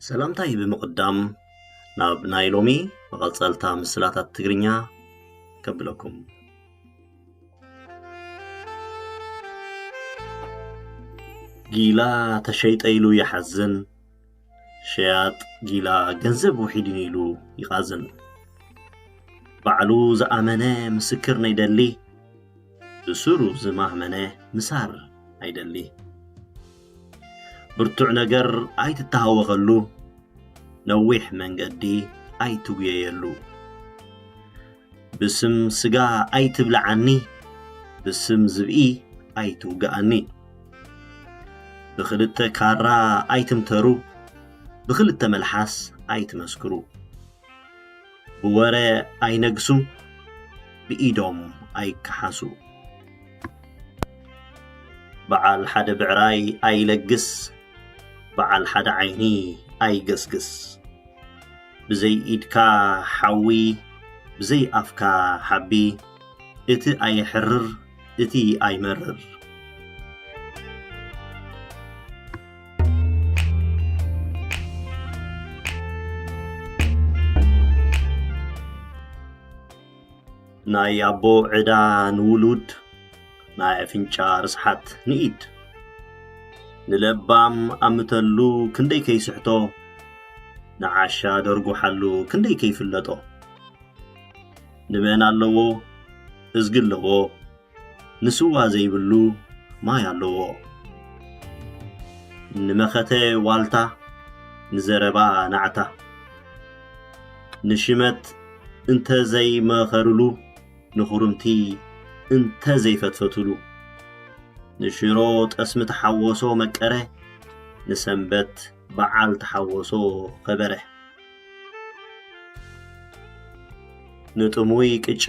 ሰላምታይ ብምቕዳም ናብ ናይ ሎሚ መቐጸልታ ምስላታት ትግርኛ ከብለኩም። ጊላ ተሸይጠ ኢሉ ይሓዝን፣ ሸያጥ ጊላ ገንዘብ ውሒድን ኢሉ ይቓዝን። ባዕሉ ዝኣመነ ምስክር ነይደሊ፣ ብስሩ ዝማህመነ ምሳር ኣይደሊ። ብርቱዕ ነገር ኣይትተሃወኸሉ፣ ነዊሕ መንገዲ ኣይትጉየየሉ። ብስም ስጋ ኣይትብልዓኒ፣ ብስም ዝብኢ ኣይትውግኣኒ። ብኽልተ ካራ ኣይትምተሩ፣ ብኽልተ መልሓስ ኣይትመስክሩ። ብወረ ኣይነግሱ፣ ብኢዶም ኣይከሓሱ። በዓል ሓደ ብዕራይ ኣይለግስ፣ በዓል ሓደ ዓይኒ ኣይገስግስ። ብዘይ ኢድካ ሓዊ፣ ብዘይ ኣፍካ ሓቢ፣ እቲ ኣየሕርር፣ እቲ ኣይመርር። ናይ ኣቦ ዕዳ ንውሉድ፣ ናይ ኣፍንጫ ርስሓት ንኢድ። ንለባም ኣምተሉ ክንደይ ከይስሕቶ፣ ንዓሻ ደርጉሓሉ ክንደይ ከይፍለጦ። ንመን ኣለዎ እዝጊ ኣለዎ፣ ንስዋ ዘይብሉ ማይ ኣለዎ። ንመኸተ ዋልታ፣ ንዘረባ ናዕታ፣ ንሽመት እንተ ዘይመኸርሉ፣ ንኹርምቲ እንተ ዘይፈትፈትሉ፣ ንሽሮ ጠስሚ ተሓወሶ መቀረ፣ ንሰንበት በዓል ተሓወሶ ከበረ። ንጥሙይ ቅጫ፣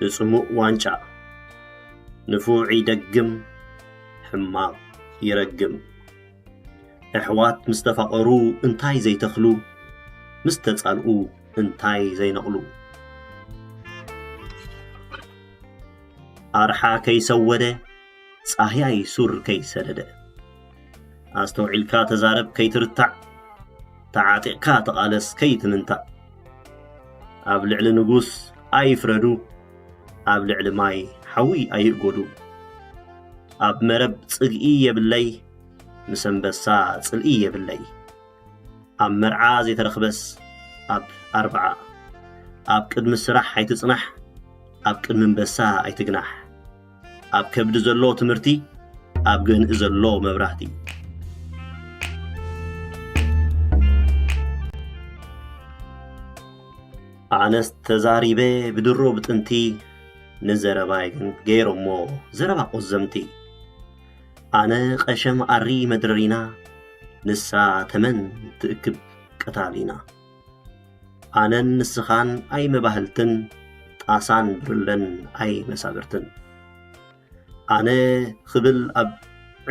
ንጽሙእ ዋንጫ፣ ንፉዕ ይደግም፣ ሕማቕ ይረግም። ኣሕዋት ምስ ተፋቐሩ እንታይ ዘይተኽሉ፣ ምስ ተጻልኡ እንታይ ዘይነቕሉ። ኣርሓ ከይሰወደ፣ ጻህያይ ሱር ከይሰደደ። ኣስተውዒልካ ተዛረብ ከይትርታዕ፣ ተዓጢቕካ ተቓለስ ከይትምንታእ። ኣብ ልዕሊ ንጉስ ኣይፍረዱ፣ ኣብ ልዕሊ ማይ ሓዊ ኣይእጎዱ። ኣብ መረብ ጽግኢ የብለይ፣ ምስ ኣንበሳ ጽልኢ የብለይ። ኣብ መርዓ ዘይተረኽበስ ኣብ ኣርብዓ። ኣብ ቅድሚ ስራሕ ኣይትጽናሕ፣ ኣብ ቅድሚ ኣንበሳ ኣይትግናሕ። ኣብ ከብዲ ዘሎ ትምህርቲ፣ ኣብ ገንኢ ዘሎ መብራህቲ። ኣነስ ተዛሪበ ብድሮ ብጥንቲ፣ ንዘረባይ ግን ገይሮሞ ዘረባ ቆዘምቲ። ኣነ ቀሸም ኣሪ መድረሪና፣ ንሳ ተመን ትእክብ ቀታሊና። ኣነን ንስኻን ኣይመባህልትን፣ ጣሳን ብርለን ኣይመሳብርትን። ኣነ ክብል ኣብ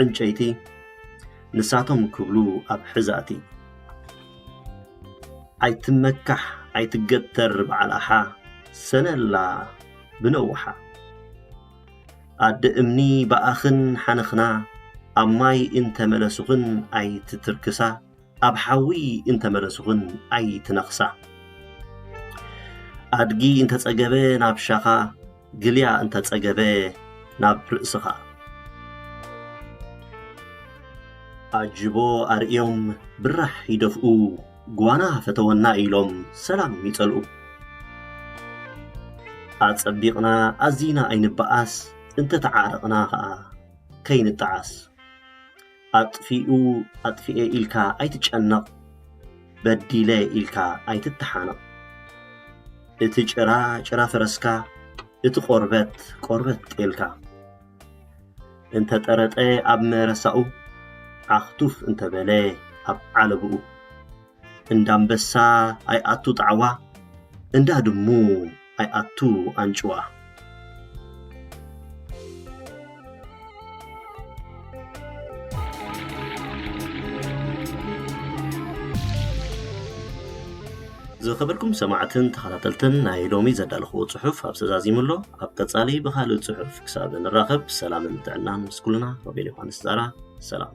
ዕንጨይቲ፣ ንሳቶም ክብሉ ኣብ ሕዛእቲ። ኣይትመካሕ ኣይትገተር በዓል ኣሓ፣ ሰነላ ብነውሓ። ኣደ እምኒ ብኣኽን ሓነኽና፣ ኣብ ማይ እንተመለሱኽን ኣይትትርክሳ፣ ኣብ ሓዊ እንተመለሱኽን ኣይትነኽሳ። ኣድጊ እንተጸገበ ናብ ሻኻ፣ ግልያ እንተጸገበ ናብ ርእስኻ። ኣጅቦ ኣርእዮም ብራሕ ይደፍኡ፣ ጓና ፈተወና ኢሎም ሰላም ይጸልኡ። ኣጸቢቕና ኣዚና ኣይንበኣስ፣ እንተተዓረቕና ኸኣ ከይንጠዓስ። ኣጥፊኡ ኣጥፊኤ ኢልካ ኣይትጨነቕ፣ በዲለ ኢልካ ኣይትተሓነቕ። እቲ ጭራ ጭራ ፈረስካ፣ እቲ ቆርበት ቆርበት ጤልካ። እንተ ጠረጠ ኣብ መረሳኡ፣ ዓኽቱፍ እንተ በለ ኣብ ዓለብኡ። እንዳ ኣንበሳ ኣይኣቱ ጣዕዋ፣ እንዳ ድሙ ኣይኣቱ ኣንጭዋ። ዝኸበርኩም ሰማዕትን ተኸታተልትን፣ ናይ ሎሚ ዘዳለኽዎ ጽሑፍ ኣብ ተዛዚሙ ኣሎ። ኣብ ቀጻሊ ብኻልእ ጽሑፍ ክሳብ እንራኸብ፣ ሰላምን ጥዕናን ምስ ኩልና። ሮቤል ዮሃንስ ዛራ፣ ሰላም።